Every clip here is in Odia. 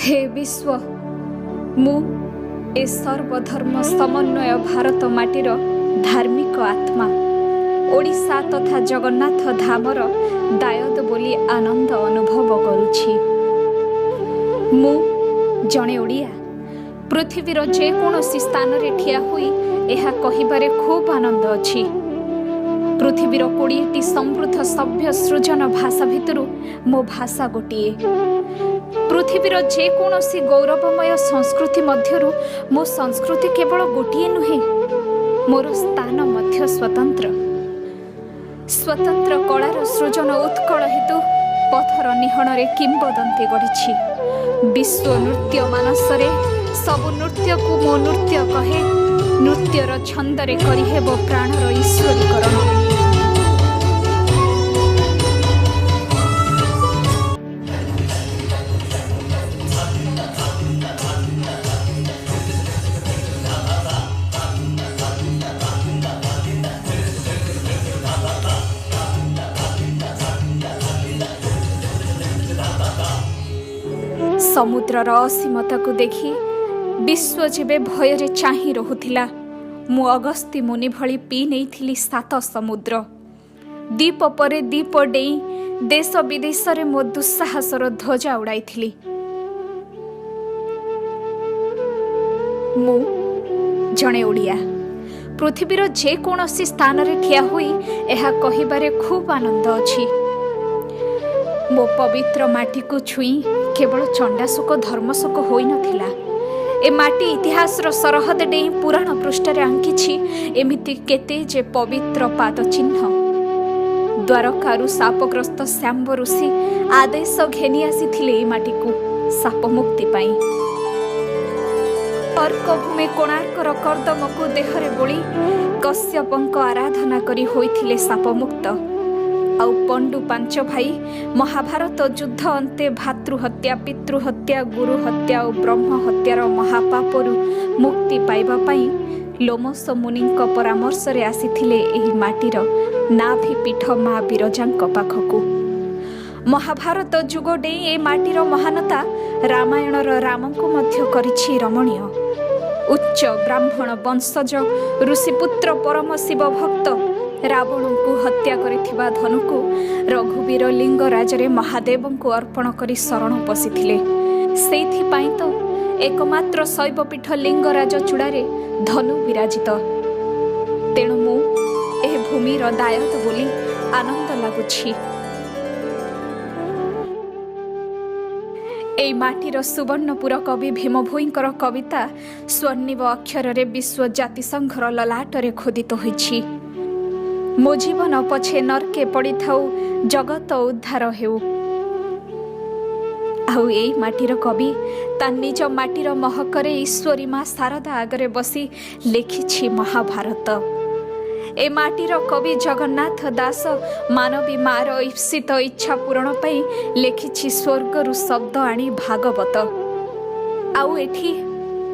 ହେ ବିଶ୍ୱ, ମୁଁ ଏ ସର୍ବଧର୍ମ ସମନ୍ୱୟ ଭାରତ ମାଟିର ଧାର୍ମିକ ଆତ୍ମା, ଓଡ଼ିଶା ତଥା ଜଗନ୍ନାଥ ଧାମର ଦାୟଦ ବୋଲି ଆନନ୍ଦ ଅନୁଭବ କରୁଛି। ମୁଁ ଜଣେ ଓଡ଼ିଆ। ପୃଥିବୀର ଯେକୌଣସି ସ୍ଥାନରେ ଠିଆ ହୋଇ ଏହା କହିବାରେ ଖୁବ୍ ଆନନ୍ଦ ଅଛି। ପୃଥିବୀର 20ଟି ସମୃଦ୍ଧ ସଭ୍ୟ ସୃଜନ ଭାଷା ଭିତରୁ ମୋ ଭାଷା ଗୋଟିଏ। ପୃଥିବୀର ଯେକୌଣସି ଗୌରବମୟ ସଂସ୍କୃତି ମଧ୍ୟରୁ ମୋ ସଂସ୍କୃତି କେବଳ ଗୋଟିଏ ନୁହେଁ, ମୋର ସ୍ଥାନ ମଧ୍ୟ ସ୍ୱତନ୍ତ୍ର। ସ୍ୱତନ୍ତ୍ର କଳାର ସୃଜନ ଉତ୍କଳ ହେତୁ ପଥର ନିହଣରେ କିମ୍ବଦନ୍ତୀ ଗଢ଼ିଛି। ବିଶ୍ୱ ନୃତ୍ୟ ମାନସରେ ସବୁ ନୃତ୍ୟକୁ ମୋ ନୃତ୍ୟ କହେ। ନୃତ୍ୟର ଛନ୍ଦରେ କରିହେବ ପ୍ରାଣର ଈଶ୍ୱରୀକରଣ। ସମୁଦ୍ରର ଅସୀମତାକୁ ଦେଖି ବିଶ୍ୱ ଯେବେ ଭୟରେ ଚାହିଁ ରହୁଥିଲା, ମୁଁ ଅଗସ୍ତି ମୁନି ଭଳି ପିଇ ନେଇଥିଲି ସାତ ସମୁଦ୍ର। ଦ୍ୱୀପ ପରେ ଦ୍ୱୀପ ଡେଇଁ ଦେଶ ବିଦେଶରେ ମୋ ଦୁଃସାହସର ଧ୍ୱଜା ଉଡ଼ାଇଥିଲି। ମୁଁ ଜଣେ ଓଡ଼ିଆ। ପୃଥିବୀର ଯେକୌଣସି ସ୍ଥାନରେ ଠିଆ ହୋଇ ଏହା କହିବାରେ ଖୁବ୍ ଆନନ୍ଦ ଅଛି। ମୋ ପବିତ୍ର ମାଟିକୁ ଛୁଇଁ କେବଳ ଚଣ୍ଡାଶୋକ ଧର୍ମଶୋକ ହୋଇନଥିଲା, ଏ ମାଟି ଇତିହାସର ସରହଦ ଡେଇଁ ପୁରାଣ ପୃଷ୍ଠାରେ ଆଙ୍କିଛି ଏମିତି କେତେ ଯେ ପବିତ୍ର ପାଦ ଚିହ୍ନ। ଦ୍ୱାରକାରୁ ଶାପଗ୍ରସ୍ତ ଶାମ୍ବ ଋଷି ଆଦେଶ ଘେନି ଆସିଥିଲେ ଏ ମାଟିକୁ ଶାପ ମୁକ୍ତି ପାଇଁ। ଅର୍କଭୂମି କୋଣାର୍କର କର୍ଦ୍ଦମକୁ ଦେହରେ ବୋଳି କଶ୍ୟପଙ୍କ ଆରାଧନା କରି ହୋଇଥିଲେ ଶାପମୁକ୍ତ। ଆଉ ପଣ୍ଡୁ ପାଞ୍ଚ ଭାଇ ମହାଭାରତ ଯୁଦ୍ଧ ଅନ୍ତେ ଭାତୃହତ୍ୟା, ପିତୃହତ୍ୟା, ଗୁରୁ ହତ୍ୟା ଓ ବ୍ରହ୍ମ ହତ୍ୟାର ମହାପାପରୁ ମୁକ୍ତି ପାଇବା ପାଇଁ ଲୋମଶ ମୁନିଙ୍କ ପରାମର୍ଶରେ ଆସିଥିଲେ ଏହି ମାଟିର ନାଭି ପୀଠ ମା ବିରଜାଙ୍କ ପାଖକୁ। ମହାଭାରତ ଯୁଗ ଡେଇଁ ଏ ମାଟିର ମହାନତା ରାମାୟଣର ରାମଙ୍କୁ ମଧ୍ୟ କରିଛି ରମଣୀୟ। ଉଚ୍ଚ ବ୍ରାହ୍ମଣ ବଂଶଜ ଋଷିପୁତ୍ର ପରମ ଶିବ ଭକ୍ତ ରାବଣଙ୍କୁ ହତ୍ୟା କରିଥିବା ଧନୁକୁ ରଘୁବୀର ଲିଙ୍ଗରାଜରେ ମହାଦେବଙ୍କୁ ଅର୍ପଣ କରି ଶରଣ ପଶିଥିଲେ। ସେଇଥିପାଇଁ ତ ଏକମାତ୍ର ଶୈବପୀଠ ଲିଙ୍ଗରାଜ ଚୂଡ଼ାରେ ଧନୁ ବିରାଜିତ। ତେଣୁ ମୁଁ ଏ ଭୂମିର ଦାୟଦ ବୋଲି ଆନନ୍ଦ ଲାଗୁଛି। ଏଇ ମାଟିର ସୁବର୍ଣ୍ଣପୁର କବି ଭୀମ ଭୋଇଙ୍କର କବିତା ସ୍ୱର୍ଣ୍ଣିବ ଅକ୍ଷରରେ ବିଶ୍ୱ ଜାତିସଂଘର ଲଲାଟରେ ଖୋଦିତ ହୋଇଛି। ମୋ ଜୀବନ ପଛେ ନର୍କେ ପଡ଼ିଥାଉ, ଜଗତ ଉଦ୍ଧାର ହେଉ। ଆଉ ଏଇ ମାଟିର କବି ତା ନିଜ ମାଟିର ମହକରେ ଈଶ୍ୱରୀ ମା ଶାରଦା ଆଗରେ ବସି ଲେଖିଛି ମହାଭାରତ। ଏ ମାଟିର କବି ଜଗନ୍ନାଥ ଦାସ ମାନବୀ ମାର ଈପ୍ସିତ ଇଚ୍ଛା ପୂରଣ ପାଇଁ ଲେଖିଛି ସ୍ୱର୍ଗରୁ ଶବ୍ଦ ଆଣି ଭାଗବତ। ଆଉ ଏଠି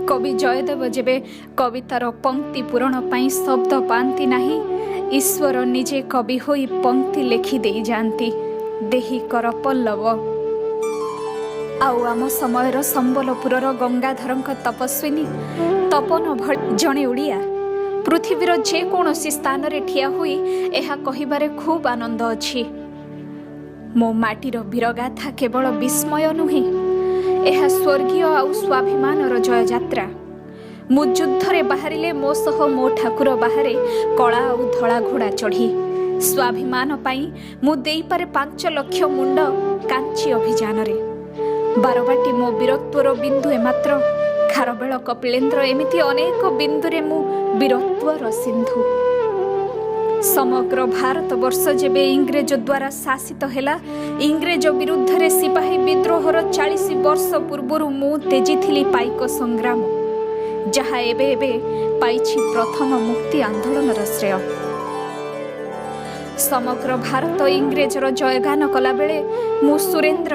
କବି ଜୟଦେବ ଯେବେ କବିତାର ପଙ୍କ୍ତି ପୂରଣ ପାଇଁ ଶବ୍ଦ ପାଆନ୍ତି ନାହିଁ, ଈଶ୍ୱର ନିଜେ କବି ହୋଇ ପଙ୍କ୍ତି ଲେଖି ଦେଇଯାଆନ୍ତି, ଦେହି କର ପଲ୍ଲବ। ଆଉ ଆମ ସମୟର ସମ୍ବଲପୁରର ଗଙ୍ଗାଧରଙ୍କ ତପସ୍ୱିନୀ ତପନ ଭଳି ଜଣେ ଓଡ଼ିଆ ପୃଥିବୀର ଯେକୌଣସି ସ୍ଥାନରେ ଠିଆ ହୋଇ ଏହା କହିବାରେ ଖୁବ୍ ଆନନ୍ଦ ଅଛି। ମୋ ମାଟିର ବୀରଗାଥା କେବଳ ବିସ୍ମୟ ନୁହେଁ, ଏହା ସ୍ୱର୍ଗୀୟ ଆଉ ସ୍ୱାଭିମାନର ଜୟଯାତ୍ରା। ମୁଁ ଯୁଦ୍ଧରେ ବାହାରିଲେ ମୋ ସହ ମୋ ଠାକୁର ବାହାରେ କଳା ଆଉ ଧଳା ଘୋଡ଼ା ଚଢ଼ି। ସ୍ୱାଭିମାନ ପାଇଁ ମୁଁ ଦେଇପାରେ 5 ଲକ୍ଷ ମୁଣ୍ଡ କାଞ୍ଚି ଅଭିଯାନରେ। ବାରବାଟୀ ମୋ ବୀରତ୍ୱର ବିନ୍ଦୁ ଏମାତ୍ର, ଖାରବେଳ କପିଳେନ୍ଦ୍ର ଏମିତି ଅନେକ ବିନ୍ଦୁରେ ମୁଁ ବୀରତ୍ୱର ସିନ୍ଧୁ। ସମଗ୍ର ଭାରତବର୍ଷ ଯେବେ ଇଂରେଜ ଦ୍ୱାରା ଶାସିତ ହେଲା, ଇଂରେଜ ବିରୁଦ୍ଧରେ ସିପାହୀ ବିଦ୍ରୋହର 40 ବର୍ଷ ପୂର୍ବରୁ ମୁଁ ତେଜିଥିଲି ପାଇକ ସଂଗ୍ରାମ, ଯାହା ଏବେ ଏବେ ପାଇଛି ପ୍ରଥମ ମୁକ୍ତି ଆନ୍ଦୋଳନର ଶ୍ରେୟ। ସମଗ୍ର ଭାରତ ଇଂରେଜର ଜୟଗାନ କଲାବେଳେ ମୁଁ ସୁରେନ୍ଦ୍ର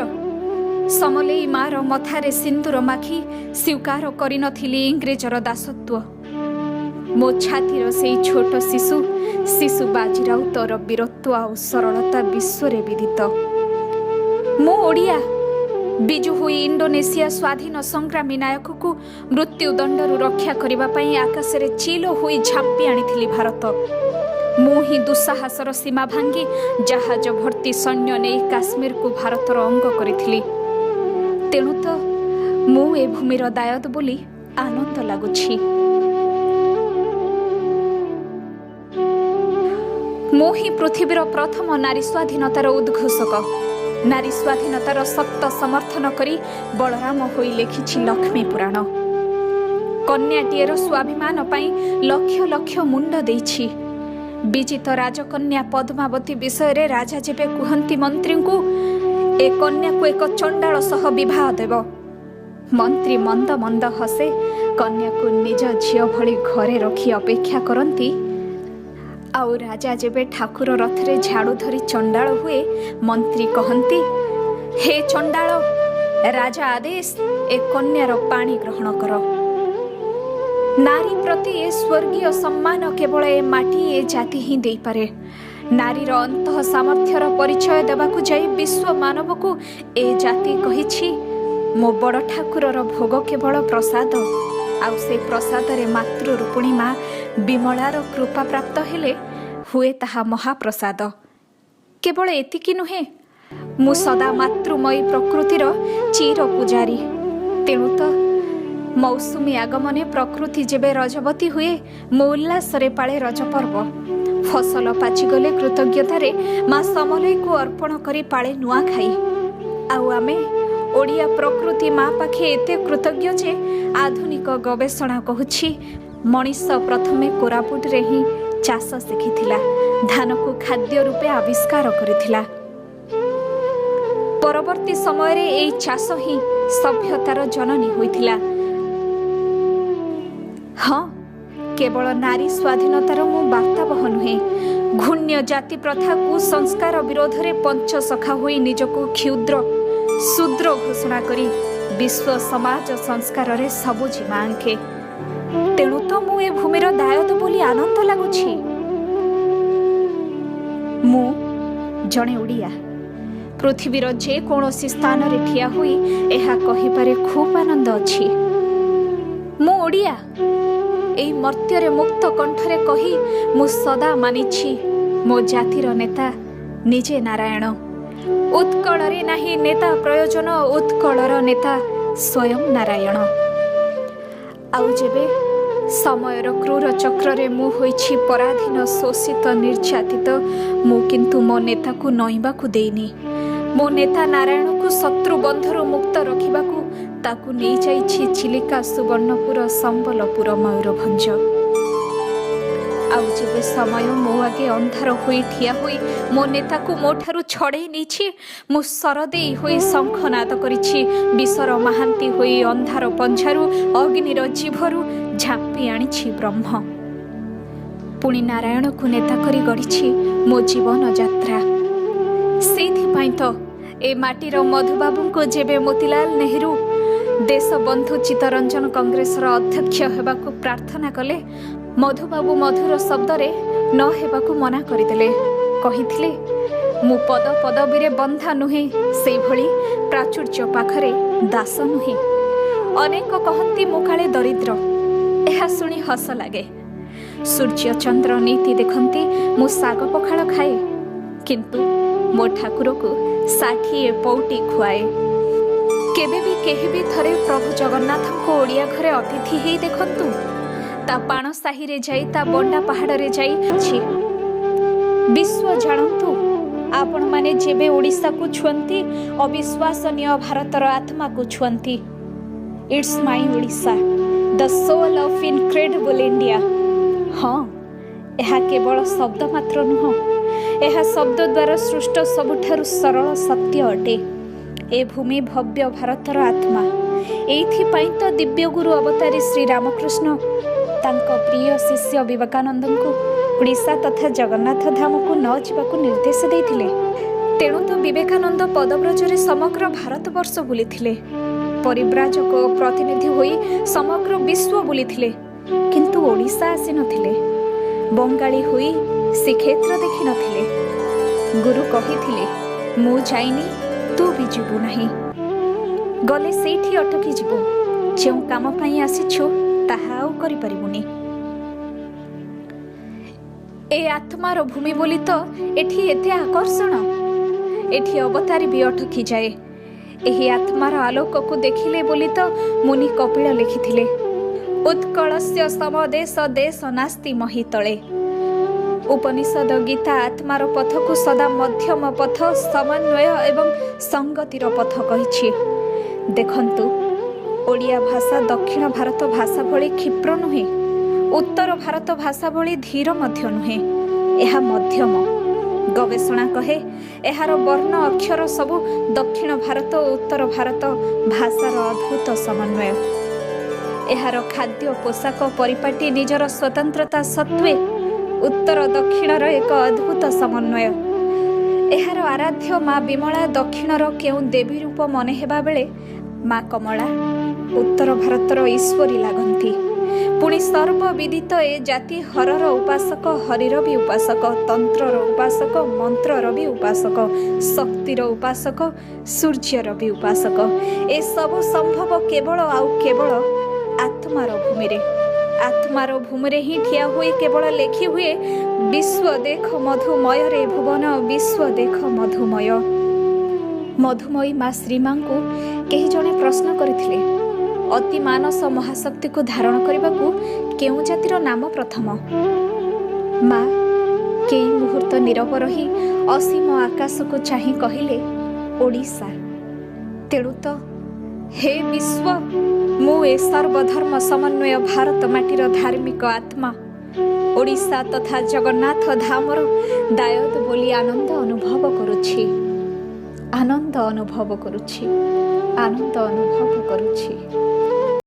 ସମଲେଇ ମାର ମଥାରେ ସିନ୍ଦୁର ମାଖି ସ୍ୱୀକାର କରିନଥିଲି ଇଂରେଜର ଦାସତ୍ୱ। ମୋ ଛାତିର ସେଇ ଛୋଟ ଶିଶୁ ଶିଶୁ ବାଜିରାଉତର ବୀରତ୍ୱ ଆଉ ସରଳତା ବିଶ୍ୱରେ ବିଦିତ। ମୁଁ ଓଡ଼ିଆ, ବିଜୁ ହୋଇ ଇଣ୍ଡୋନେସିଆ ସ୍ୱାଧୀନ ସଂଗ୍ରାମୀ ନାୟକକୁ ମୃତ୍ୟୁଦଣ୍ଡରୁ ରକ୍ଷା କରିବା ପାଇଁ ଆକାଶରେ ଚିଲ ହୋଇ ଝାମ୍ପି ଆଣିଥିଲି ଭାରତ। ମୁଁ ହିଁ ଦୁଃସାହସର ସୀମା ଭାଙ୍ଗି ଜାହାଜ ଭର୍ତ୍ତି ସୈନ୍ୟ ନେଇ କାଶ୍ମୀରକୁ ଭାରତର ଅଙ୍ଗ କରିଥିଲି। ତେଣୁ ତ ମୁଁ ଏ ଭୂମିର ଦାୟଦ ବୋଲି ଆନନ୍ଦ ଲାଗୁଛି। ମୁଁ ହିଁ ପୃଥିବୀର ପ୍ରଥମ ନାରୀ ସ୍ୱାଧୀନତାର ଉଦ୍ଘୋଷକ। ନାରୀ ସ୍ୱାଧୀନତାର ଶକ୍ତ ସମର୍ଥନ କରି ବଳରାମ ହୋଇ ଲେଖିଛି ଲକ୍ଷ୍ମୀ ପୁରାଣ। କନ୍ୟାଟିଏର ସ୍ୱାଭିମାନ ପାଇଁ ଲକ୍ଷ ଲକ୍ଷ ମୁଣ୍ଡ ଦେଇଛି। ବିଜିତ ରାଜକନ୍ୟା ପଦ୍ମାବତୀ ବିଷୟରେ ରାଜା ଯେବେ କୁହନ୍ତି ମନ୍ତ୍ରୀଙ୍କୁ, ଏ କନ୍ୟାକୁ ଏକ ଚଣ୍ଡାଳ ସହ ବିବାହ ଦେବ, ମନ୍ତ୍ରୀ ମନ୍ଦ ମନ୍ଦ ହସେ, କନ୍ୟାକୁ ନିଜ ଝିଅ ଭଳି ଘରେ ରଖି ଅପେକ୍ଷା କରନ୍ତି। ଆଉ ରାଜା ଯେବେ ଠାକୁର ରଥରେ ଝାଡ଼ୁ ଧରି ଚଣ୍ଡାଳ ହୁଏ, ମନ୍ତ୍ରୀ କହନ୍ତି, ହେ ଚଣ୍ଡାଳ, ରାଜା ଆଦେଶ, ଏ କନ୍ୟାର ପାଣି ଗ୍ରହଣ କର। ନାରୀ ପ୍ରତି ଏ ସ୍ୱର୍ଗୀୟ ସମ୍ମାନ କେବଳ ଏ ମାଟି, ଏ ଜାତି ହିଁ ଦେଇପାରେ। ନାରୀର ଅନ୍ତଃ ସାମର୍ଥ୍ୟର ପରିଚୟ ଦେବାକୁ ଯାଇ ବିଶ୍ୱ ମାନବକୁ ଏ ଜାତି କହିଛି, ମୋ ବଡ଼ ଠାକୁରର ଭୋଗ କେବଳ ପ୍ରସାଦ, ଆଉ ସେ ପ୍ରସାଦରେ ମାତୃରୂପିଣୀ ମା ବିମଳାର କୃପା ପ୍ରାପ୍ତ ହେଲେ ହୁଏ ତାହା ମହାପ୍ରସାଦ। କେବଳ ଏତିକି ନୁହେଁ, ମୁଁ ସଦା ମାତୃମୟୀ ପ୍ରକୃତିର ଚିର ପୂଜାରୀ। ତେଣୁ ତ ମୌସୁମୀ ଆଗମନେ ପ୍ରକୃତି ଯେବେ ରଜବତୀ ହୁଏ, ମୁଁ ଉଲ୍ଲାସରେ ପାଳେ ରଜପର୍ବ। ଫସଲ ପାଚିଗଲେ କୃତଜ୍ଞତାରେ ମା ସମଲେଇକୁ ଅର୍ପଣ କରି ପାଳେ ନୂଆଖାଇ। ଆଉ ଆମେ ଓଡ଼ିଆ ପ୍ରକୃତି ମା ପାଖେ ଏତେ କୃତଜ୍ଞ ଯେ ଆଧୁନିକ ଗବେଷଣା କହୁଛି, ମଣିଷ ପ୍ରଥମେ କୋରାପୁଟରେ ହିଁ ଚାଷ ଶିଖିଥିଲା, ଧାନକୁ ଖାଦ୍ୟ ରୂପେ ଆବିଷ୍କାର କରିଥିଲା। ପରବର୍ତ୍ତୀ ସମୟରେ ଏଇ ଚାଷ ହିଁ ସଭ୍ୟତାର ଜନନୀ ହୋଇଥିଲା। ହଁ, କେବଳ ନାରୀ ସ୍ୱାଧୀନତାର ମୁଁ ବାର୍ତ୍ତାବହ ନୁହେଁ, ଘୃଣ୍ୟ ଜାତି ପ୍ରଥା କୁସଂସ୍କାର ବିରୋଧରେ ପଞ୍ଚସଖା ହୋଇ ନିଜକୁ କ୍ଷୁଦ୍ର ଶୂଦ୍ର ଘୋଷଣା କରି ବିଶ୍ୱ ସମାଜ ସଂସ୍କାରରେ ସବୁଜିମା ଆଙ୍କେ। ତେଣୁ ତ ମୁଁ ଏ ଭୂମିର ଦାୟଦ ବୋଲି ଆନନ୍ଦ ଲାଗୁଛି। ମୁଁ ଜଣେ ଓଡ଼ିଆ। ପୃଥିବୀର ଯେକୌଣସି ସ୍ଥାନରେ ଠିଆ ହୋଇ ଏହା କହିବାରେ ଖୁବ୍ ଆନନ୍ଦ ଅଛି। ମୁଁ ଓଡ଼ିଆ। ଏଇ ମର୍ତ୍ତ୍ୟରେ ମୁକ୍ତ କଣ୍ଠରେ କହି ମୁଁ ସଦା ମାନିଛି ମୋ ଜାତିର ନେତା ନିଜେ ନାରାୟଣ। ଉତ୍କଳରେ ନାହିଁ ନେତା ପ୍ରୟୋଜନ, ଉତ୍କଳର ନେତା ସ୍ୱୟଂ ନାରାୟଣ। ଆଉ ଯେବେ ସମୟର କ୍ରୂର ଚକ୍ରରେ ମୁଁ ହୋଇଛି ପରାଧୀନ, ଶୋଷିତ, ନିର୍ଯାତିତ, ମୁଁ କିନ୍ତୁ ମୋ ନେତାକୁ ନଇଁବାକୁ ଦେଇନି। ମୋ ନେତା ନାରାୟଣକୁ ଶତ୍ରୁ ବନ୍ଧରୁ ମୁକ୍ତ ରଖିବାକୁ ତାକୁ ନେଇଯାଇଛି ଚିଲିକା, ସୁବର୍ଣ୍ଣପୁର, ସମ୍ବଲପୁର, ମୟୂରଭଞ୍ଜ। ଆଉ ଯେବେ ସମୟ ମୋ ଆଗେ ଅନ୍ଧାର ହୋଇ ଠିଆ ହୋଇ ମୋ ନେତାକୁ ମୋ ଠାରୁ ଛଡ଼େଇ ନେଇଛି, ମୁଁ ସରଦେଇ ହୋଇ ଶଙ୍ଖନାଦ କରିଛି। ବିଷର ମହାନ୍ତି ହୋଇ ଅନ୍ଧାର ପଞ୍ଝାରୁ, ଅଗ୍ନିର ଜିଭରୁ ଝାମ୍ପି ଆଣିଛି ବ୍ରହ୍ମ। ପୁଣି ନାରାୟଣକୁ ନେତା କରି ଗଢ଼ିଛି ମୋ ଜୀବନ ଯାତ୍ରା। ସେଇଥିପାଇଁ ତ ଏ ମାଟିର ମଧୁବାବୁଙ୍କୁ ଯେବେ ମୋତିଲାଲ ନେହେରୁ ଦେଶବନ୍ଧୁ ଚିତ୍ତରଞ୍ଜନ କଂଗ୍ରେସର ଅଧ୍ୟକ୍ଷ ହେବାକୁ ପ୍ରାର୍ଥନା କଲେ, ମଧୁବାବୁ ମଧୁର ଶବ୍ଦରେ ନ ହେବାକୁ ମନା କରିଦେଲେ। କହିଥିଲେ, ମୁଁ ପଦ ପଦବୀରେ ବନ୍ଧା ନୁହେଁ, ସେଇଭଳି ପ୍ରାଚୁର୍ଯ୍ୟ ପାଖରେ ଦାସ ନୁହେଁ। ଅନେକ କହନ୍ତି ମୁଁ କାଳେ ଦରିଦ୍ର। ଏହା ଶୁଣି ହସ ଲାଗେ। ସୂର୍ଯ୍ୟ ଚନ୍ଦ୍ର ନୀତି ଦେଖନ୍ତି ମୁଁ ଶାଗ ପଖାଳ ଖାଏ, କିନ୍ତୁ ମୋ ଠାକୁରକୁ 60 ପଉଟି ଖୁଆଏ। କେବେ ବି କେହି ବି ଥରେ ପ୍ରଭୁ ଜଗନ୍ନାଥଙ୍କୁ ଓଡ଼ିଆ ଘରେ ଅତିଥି ହେଇ ଦେଖନ୍ତୁ। ତା ପାଣ ସାହିରେ ଯାଇ, ତା ବଣ୍ଡା ପାହାଡ଼ରେ ଯାଇ ଅଛି। ବିଶ୍ୱ ଜାଣନ୍ତୁ, ଆପଣମାନେ ଯେବେ ଓଡ଼ିଶାକୁ ଛୁଅନ୍ତି, ଅବିଶ୍ୱାସନୀୟ ଭାରତର ଆତ୍ମାକୁ ଛୁଅନ୍ତି। It's my Odisha, the soul of incredible India. ହଁ, ଏହା କେବଳ ଶବ୍ଦ ମାତ୍ର ନୁହଁ, ଏହା ଶବ୍ଦ ଦ୍ୱାରା ସୃଷ୍ଟ ସବୁଠାରୁ ସରଳ ସତ୍ୟ ଅଟେ। ଏ ଭୂମି ଭବ୍ୟ ଭାରତର ଆତ୍ମା। ଏଇଥିପାଇଁ ତ ଦିବ୍ୟଗୁରୁ ଅବତାରୀ ଶ୍ରୀରାମକୃଷ୍ଣ ତାଙ୍କ ପ୍ରିୟ ଶିଷ୍ୟ ବିବେକାନନ୍ଦଙ୍କୁ ଓଡ଼ିଶା ତଥା ଜଗନ୍ନାଥ ଧାମକୁ ନ ଯିବାକୁ ନିର୍ଦ୍ଦେଶ ଦେଇଥିଲେ। ତେଣୁ ତ ବିବେକାନନ୍ଦ ପଦବ୍ରଜରେ ସମଗ୍ର ଭାରତବର୍ଷ ବୁଲିଥିଲେ, ପରିବ୍ରାଜକ ଓ ପ୍ରତିନିଧି ହୋଇ ସମଗ୍ର ବିଶ୍ୱ ବୁଲିଥିଲେ, କିନ୍ତୁ ଓଡ଼ିଶା ଆସିନଥିଲେ। ବଙ୍ଗାଳୀ ହୋଇ ଶ୍ରୀକ୍ଷେତ୍ର ଦେଖିନଥିଲେ। ଗୁରୁ କହିଥିଲେ, ମୁଁ ଯାଇନି, ତୁ ବି ଯିବୁ ନାହିଁ। ଗଲେ ସେଇଠି ଅଟକି ଯିବୁ, ଯେଉଁ କାମ ପାଇଁ ଆସିଛୁ ତାହା ଆଉ କରିପାରିବୁନି। ଏ ଆତ୍ମାର ଭୂମି ବୋଲି ତ ଏଠି ଏତେ ଆକର୍ଷଣ। ଏଠି ଅବତାରୀ ବି ଅଟକିଯାଏ। ଏହି ଆତ୍ମାର ଆଲୋକକୁ ଦେଖିଲେ ବୋଲି ତ ମୁନି କପିଳ ଲେଖିଥିଲେ, ଉତ୍କଳସ୍ୟ ସମଦେଶ ଦେଶ ନାସ୍ତି ମହିତଳେ। ଉପନିଷଦ, ଗୀତା ଆତ୍ମାର ପଥକୁ ସଦା ମଧ୍ୟମ ପଥ, ସମନ୍ୱୟ ଏବଂ ସଙ୍ଗତିର ପଥ କହିଛି। ଦେଖନ୍ତୁ, ଓଡ଼ିଆ ଭାଷା ଦକ୍ଷିଣ ଭାରତ ଭାଷା ଭଳି କ୍ଷିପ୍ର ନୁହେଁ, ଉତ୍ତର ଭାରତ ଭାଷା ଭଳି ଧୀର ମଧ୍ୟ ନୁହେଁ, ଏହା ମଧ୍ୟମ। ଗବେଷଣା କହେ ଏହାର ବର୍ଣ୍ଣ ଅକ୍ଷର ସବୁ ଦକ୍ଷିଣ ଭାରତ ଓ ଉତ୍ତର ଭାରତ ଭାଷାର ଅଦ୍ଭୁତ ସମନ୍ୱୟ। ଏହାର ଖାଦ୍ୟ, ପୋଷାକ, ପରିପାଟୀ ନିଜର ସ୍ୱତନ୍ତ୍ରତା ସତ୍ତ୍ୱେ ଉତ୍ତର ଦକ୍ଷିଣର ଏକ ଅଦ୍ଭୁତ ସମନ୍ୱୟ। ଏହାର ଆରାଧ୍ୟ ମା ବିମଳା ଦକ୍ଷିଣର କେଉଁ ଦେବୀ ରୂପ ମନେ ହେବା ବେଳେ ମା କମଳା ଉତ୍ତର ଭାରତର ଈଶ୍ୱରୀ ଲାଗନ୍ତି। ପୁଣି ସର୍ବବିଦିତ ଏ ଜାତି ହରର ଉପାସକ, ହରିର ବି ଉପାସକ, ତନ୍ତ୍ରର ଉପାସକ, ମନ୍ତ୍ରର ବି ଉପାସକ, ଶକ୍ତିର ଉପାସକ, ସୂର୍ଯ୍ୟର ବି ଉପାସକ। ଏସବୁ ସମ୍ଭବ କେବଳ ଆଉ କେବଳ ଆତ୍ମାର ଭୂମିରେ। ଆତ୍ମାର ଭୂମିରେ ହିଁ ଠିଆ ହୋଇ କେବଳ ଲେଖି ହୁଏ, ବିଶ୍ୱ ଦେଖ ମଧୁମୟରେ ଭୁବନ, ବିଶ୍ୱ ଦେଖ ମଧୁମୟ। ମଧୁମୟୀ ମା ଶ୍ରୀମାଙ୍କୁ କେହି ଜଣେ ପ୍ରଶ୍ନ କରିଥିଲେ, ଅତି ମାନସ ମହାଶକ୍ତିକୁ ଧାରଣ କରିବାକୁ କେଉଁ ଜାତିର ନାମ ପ୍ରଥମ? ମା କେଇ ମୁହୂର୍ତ୍ତ ନୀରବ ରହି ଅସୀମ ଆକାଶକୁ ଚାହିଁ କହିଲେ, ଓଡ଼ିଶା। ତେଣୁ ତ ହେ ବିଶ୍ୱ, ମୁଁ ଏ ସର୍ବଧର୍ମ ସମନ୍ୱୟ ଭାରତ ମାଟିର ଧାର୍ମିକ ଆତ୍ମା ଓଡ଼ିଶା ତଥା ଜଗନ୍ନାଥ ଧାମର ଦାୟଦ ବୋଲି ଆନନ୍ଦ ଅନୁଭବ କରୁଛି, ଆନନ୍ଦ ଅନୁଭବ କରୁଛି, ଆନନ୍ଦ ଅନୁଭବ କରୁଛି।